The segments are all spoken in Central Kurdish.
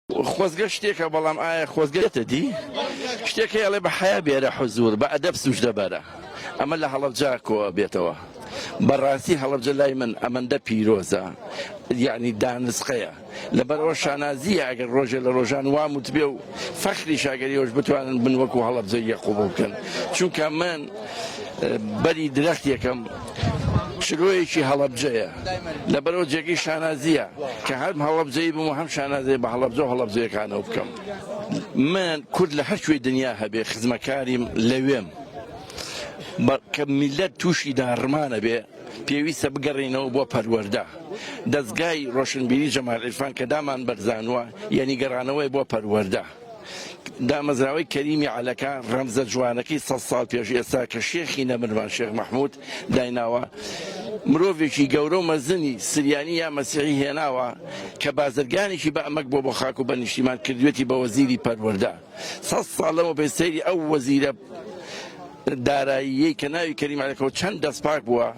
خۆزگە شتێکە بەڵام ئایا خۆزگە دێتە دی؟ شتێک هەیە ئەڵێ بە حەیا بێرە حزوور بە ئەدەب سوجدە بەرە ئەمە لە هەڵەبجە کۆ ئەبێتەوە بەڕاستی هەڵەبجە لای من ئەمەندە پیرۆزە یعنی دانسقەیە لەبەرئەوە شانازییە ئەگەر ڕۆژێ لە ڕۆژان وام وتبێ و فەخریشە ئەگەر ئێوەش بتوانن من وەکو هەڵەبجەییە قبوڵ بکەن چونکە من بەری درەختێکم چرۆیەکی هەڵەبجەیە لەبەرئەوە جێگەی شانازییە کە هەم هەڵەبجەیی بم و هەم شانازی بە هەڵەبجە و هەڵەبجەیەکانەوە بکەم من کورد لە هەر کوێی دنیا هەبێ خزمەکاریم لەوێم کە میللەت تووشی داڕمانە بێ پێویستە بگەڕێینەوە بۆ پەروەردە. دەزگای ڕۆشنبیری جەمال عیرفان کە دامان بەرزانووە یەنی گەڕانەوەیە بۆ پەروەردە. دامەزراوەی کەریمی عەلەکە ڕەمزە جوانەکەی سەد ساڵ پێش ئێستا کە شێخی نەمرمان شێخ مەحمود دایناوە مرۆڤێکی گەورە و مەزنی سریانی یا مەسیحی هێناوە کە بازرگانێکی بە ئەمەک بۆ بۆ خاک و بە نیشتیمان کردوێتی بە وەزیری پەروەردە. سەد ساڵ لەمەوبەر سەیری ئەو وەزیرە داراییەی کە ناوی کەریم عەلەکەوە چەند دەستپاک بووە،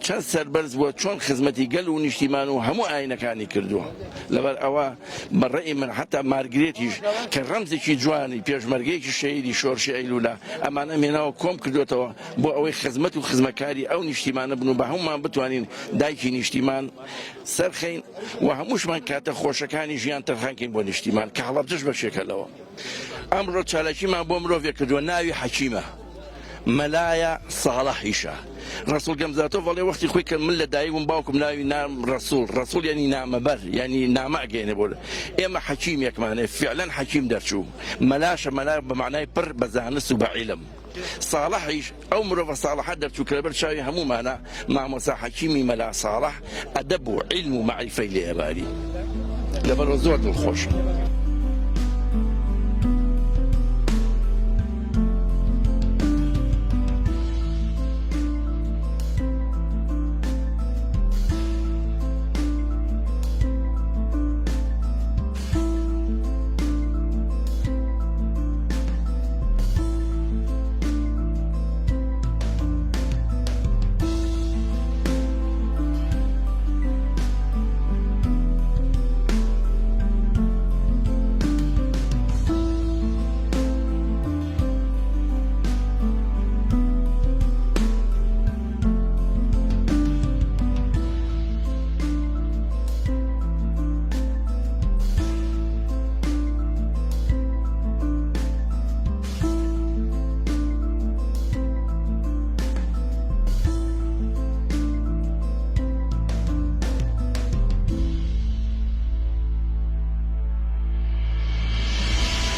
چەند سەربەرز بووە، چۆن خزمەتی گەل و نیشتیمان و هەموو ئاینەکانی کردووە. لەبەر ئەوە بە ڕەئی من حەتا مارگرێتیش کە ڕەمزێکی جوانی پێشمەرگەیەکی شەهیدی شۆرشی ئەیلولە ئەمانەم هێناوە کۆم کردۆتەوە بۆ ئەوەی خزمەت و خزمەکاری ئەو نیشتیمانە بن و بە هەموومان بتوانین دایکی نیشتیمان سەرخەین و هەمووشمان کاتە خۆشەکانی ژیان تەرخان کەین بۆ نیشتیمان کە هەڵەبجەش بەشێکە لەوە. ئەمڕۆ چالاکیمان بۆ مرۆڤێک کردووە ناوی حەکیمە مەلایە ساڵحیشە ڕەسوڵ گەمزاتۆڤ ئەڵێ وەختی خۆی کە من لە دایک بووم باوکم ناوی نام ڕەسوڵ ڕەسوڵ یعنی نامەبەر یعنی نامە ئەگەیەنێ بۆ ئێمە حەکیمێکمان هەیە فعلا حەکیم دەرچوو مەلاشە مەلا بە مەعنای پڕ بە زانست و بە عیلم ساڵحیش ئەو مرۆڤە ساڵحە دەرچوو کە لەبەر چاوی هەموومانە مامۆستا حەکیمی مەلا ساڵح ئەدەب و عیلم و مەعریفەی لێ ئەباری لەبەرئەوە زۆر دڵخۆشم.